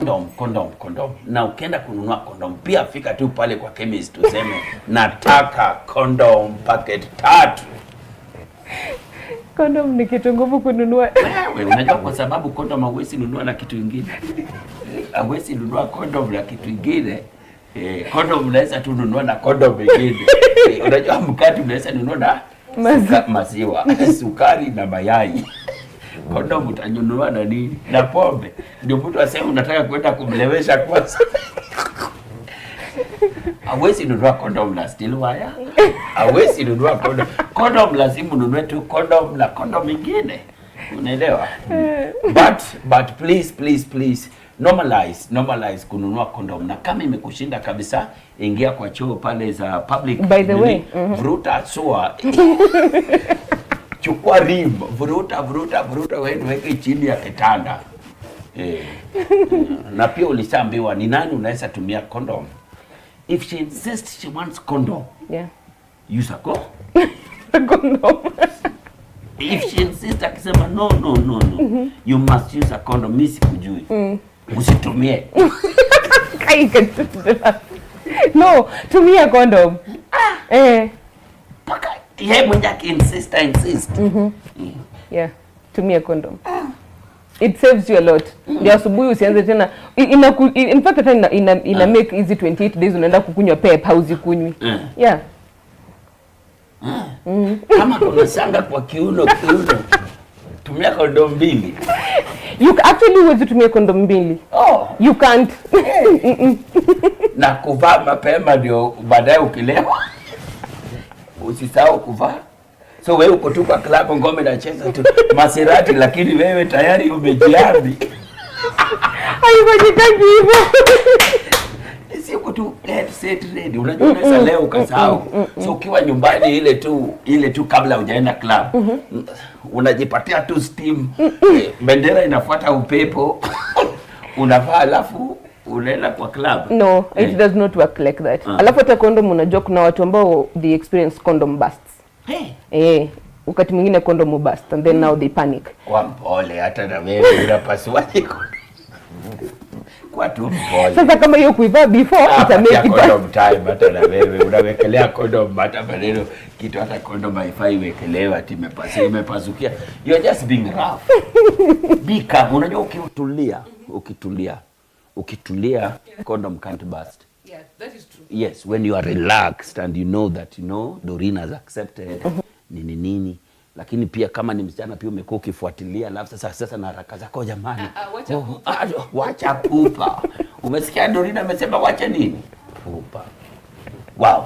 Condom, condom, condom. Na ukienda kununua condom pia fika tu pale kwa chemist useme, "Nataka condom packet tatu." Condom ni kitu ngumu kununua. Wewe unajua kwa sababu condom hauwezi nunua na kitu ingine. Hauwezi nunua condom na kitu ingine. Condom unaweza tu nunua na condom ingine. Unajua mkate unaweza nunua na maziwa, sukari na mayai. Condom utanunua na nini? Na pombe. Ndio mtu aseme unataka kwenda kumlewesha kwanza. Hawezi nunua condom na steel wire. Hawezi nunua condom. Condom lazima ununue tu condom na condom ingine. Unaelewa? But please, please, please normalize kununua condom, na kama imekushinda kabisa, ingia kwa choo pale za public. By the way, Nini, vuruta sua, chukua rim, vuruta, vuruta, vuruta, wewe weke chini ya kitanda. Na pia ulishaambiwa ni nani unaweza tumia condom. If she insists she wants condom, use a go. Condom. If she insists, akisema, "No, no, no, no, you must use a condom, mimi sikujui," usitumie. Kai. No, tumia condom. Mpaka yeye mwenyewe akiinsist, insist. Yeah, tumia condom. It saves you a lot. Ndio asubuhi usianze tena in fact hata ina make easy 28 days unaenda kukunywa pep hauzikunywi. Yeah. Kama kuna shanga kwa kiuno, tumia condom mbili. You actually huwezi tumia condom mbili. Oh. You can't. Na kuvaa mapema ndio baadaye ukilewa usisahau kuvaa. So wewe uko tu kwa club, ngome inacheza tu Maserati, lakini wewe tayari umejiami. Haifanyikagi hivyo. Si uko tu get set ready. Unajua unaweza leo ukasahau. So ukiwa nyumbani ile tu kabla hujaenda club, unajipatia tu steam, bendera inafuata upepo, unavaa alafu unaenda kwa club. No, it does not work like that. Alafu hata condom, unajua kuna watu ambao they experience condom bursts. Hey. Wakati mwingine condom burst and then now they panic. Kwa mpole, hata na wewe unapasuaje? Kwa tu mpole. Sasa kama hiyo kuivaa before Ah, ita patia make it condom time, hata na wewe unawekelea condom hata maneno kitu, hata condom haifai iwekelewe ati imepasukia. You're just being rough. Be calm. Unajua ukitulia, condom can't burst. Yeah, that is true. Yes, when you are relaxed and you know that you know Doreen has accepted nini nini. Lakini pia kama ni msichana pia umekuwa ukifuatilia, alafu sasa na haraka zako, jamani. Ah, ah, wacha Oh, ah, wacha pupa. Umesikia Doreen amesema wacha nini? Pupa. Wow.